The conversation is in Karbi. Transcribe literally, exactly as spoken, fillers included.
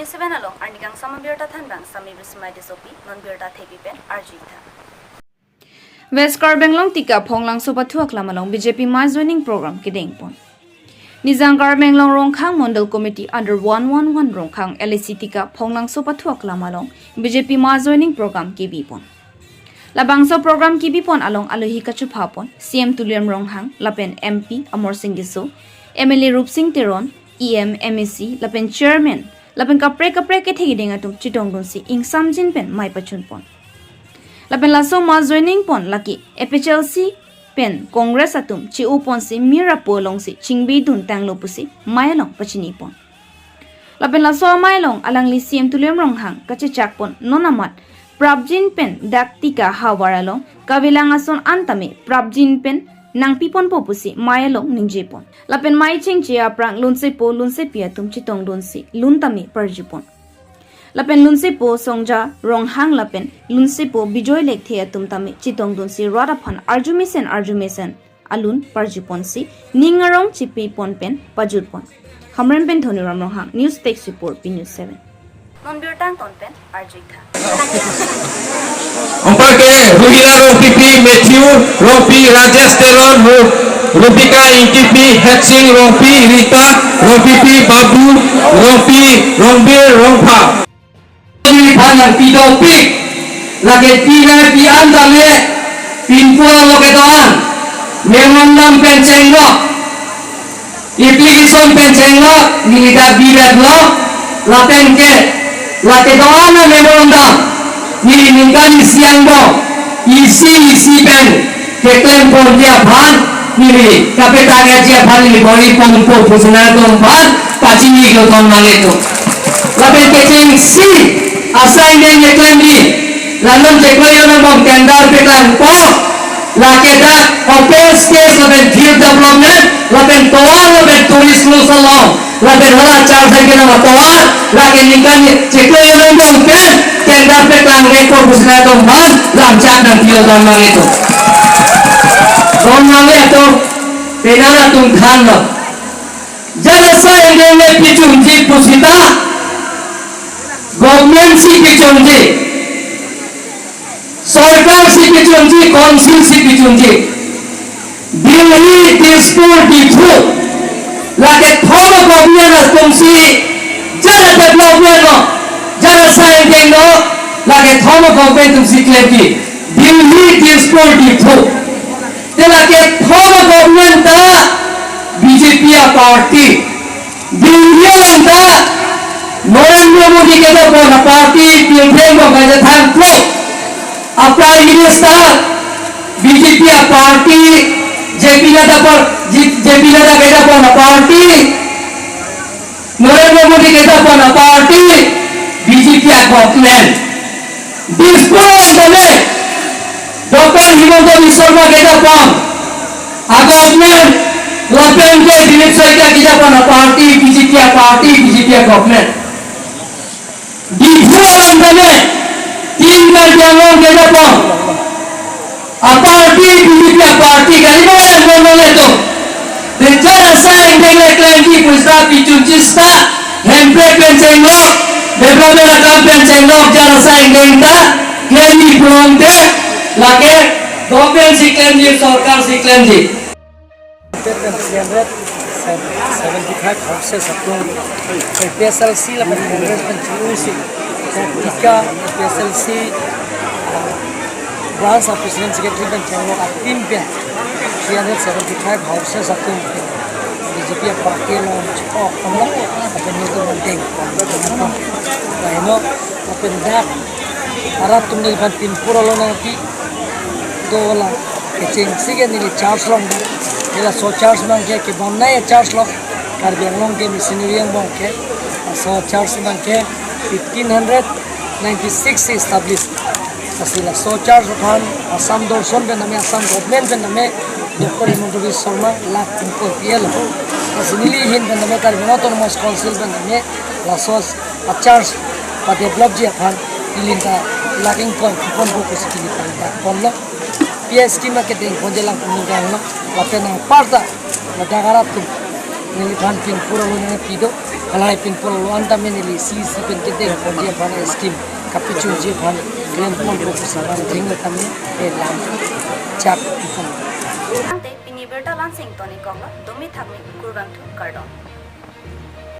Seven along arnikangsam abirta thanbang Sami Bismai Tissopi, non birta thepi pen arjuitha. West Karbi Anglong Tikap Phonglangso Pathu Aklam along B J P mass joining program kedengpon. Nijang Karbi Anglong Rongkhang Mondal Committee under one one one Rongkhang L A C Tikap Phonglangso Pathu Aklam along B J P mass joining program kebipon. Labangso program kebipon along alohi kachephapon C M Tuliram Ronghang lapen M P Amarsing Tisso, M L A Rupsing Teron, E M, M A C lapen chairman lapen kaprek kaprek kethe kedeng atum chetongdunsi ingsamjin pen mei pachunpon. Lapen laso mass joining pon lake A P H L C pen Congress atum che-oponsi mir apo alongsi chingbidun tanglo pusi mei along pachinipon. Lapen laso amei along alangli C M Tuliram Ronghang kachechakpon non amat prapjin pen dak Tikap havar along kavelang ason an tame prapjin pen nangpiponpo pusi mei along ningjepon. Lapen mei chingche aphrang lunsepo lunsepi atum chetongdunsi lun tame parjupon. Lapen lunsepo Songja Ronghang lapen lunsepo Bijoy Lekthe atum tame chetongdunsi rat aphan arjumesen arjumesen alun parjuponsi ning arong chipipon pen pajutpon. Hamren pen Dhoniram Ronghang, News Desk Report, P News seven. Non birta angton pen arjuitha. Anparke Ruhila Rongpipi, Matthew Rongpi, Rajesh Teron, Ru-, Rupika Ingtipi, Hetsing Rongpi, Rita Rongpipi, Babu Rongpi, Rongbir Rongpha. Neli aphan nangpidopik, lake pila pi-an tame pinpur along kedo-an memorandum pen chenglok, application pen chenglok, neli ta bidetlo, lapen ke, lake do-an amemorandum neli ningkan isi angbong isi isi pen keklem ponji aphan neli, kapetang aji aphan neli bor-i ponpo pu sena atum aphan pachini keton nanglitum. Lapen kechengsi asai neng keklemji, la non chiklo jon angbong tender peklangpo, lake dak open space lapen field development lapen tovar lapen tourist lose along lapen hala char sai kena tovar, lake ningkan chiklo jon angbong pen tender peklang repo pu sena atum aphan lamchak nangpi-o don nanglitum. Don nanglitum, penang atum thanlo. Jan asai angdeng le pichunji pusita, government si pichunji, sorkar si pichunji, council si pichunji. Delhi, Dispur, Diphu, lake thom a-government atumsi jan a-development lo, jan asai angdeng lo, lake thom a-government atumsi klemji. Delhi, Dispur, Diphu. Te lake thom a-government ta B J P a-party. Delhi along ta Narendra Modi kedopon a-party, Pilphem bong kaja thangklok. A-Prime Minister B J P a-party, J P Nadda par-, J-, J P Nadda kedopon a-party, Narendra Modi kedopon a-party, B J P a-government. Dispur along tame Doctor Himanta Biswa Sarma kedopon a-government, lapen ke Dilip Saikia kedopon a-party, B J P a-party, B J P a-government. Diphu along tame Team Karbi Anglong kedopon a-party, B J P a-party, kali mo yang kono leto. Te jan asai angdeng le klemji pusita pichunji seta, hemprek pen chenglok, development akam pen chenglok, jan asai angdeng ta klemji pulote, lake government si klemji, sorkar si klemji. Three hundred seventy-five houses atum A P H L C lapen Congress pen chilusi, Tikap A P H L C, uh, branch a-president secretary pen chenglok a-team pen three hundred seventy-five houses atum B J P a-party along chepok panglo, lapen nelitum dengpon. Lahenlo, lapen dak arat atum neliphan pinpur along nangpi do la, kechengsi ke neli church along do. Neli laso church abang ke kebonai a-church lo, Karbi Anglong ke missionary angbong ke. Laso church abang ke fifteen hundred ninety-six si establish. Lasi laso church aphan Assam Dorson pen tame, Assam government pen tame, Doctor Himanta Biswa Sarma lakh ingkoi pi-etlo. Lasi neli ahin pen tame, Karbi Anglong Autonomous Council pen tame, laso a-church padevelopji aphan neli ta lakh ingkoi piponpo pusi neli pangdak ponlo. P S scheme kedengponji lang pu ningkanglo. Lapen anparta ladak arat atum neliphan pinpur along nangpi do. Halahai pinpon lo-an tame neli C E C pen kedeng ponji aphan scheme kapachunji aphan klem ponpo pusi bang thenglo tame, eh, lam chak ipon. Tangte pini birta la-an si ingtonikoklo, domi thakmi kurvangthu, kardom.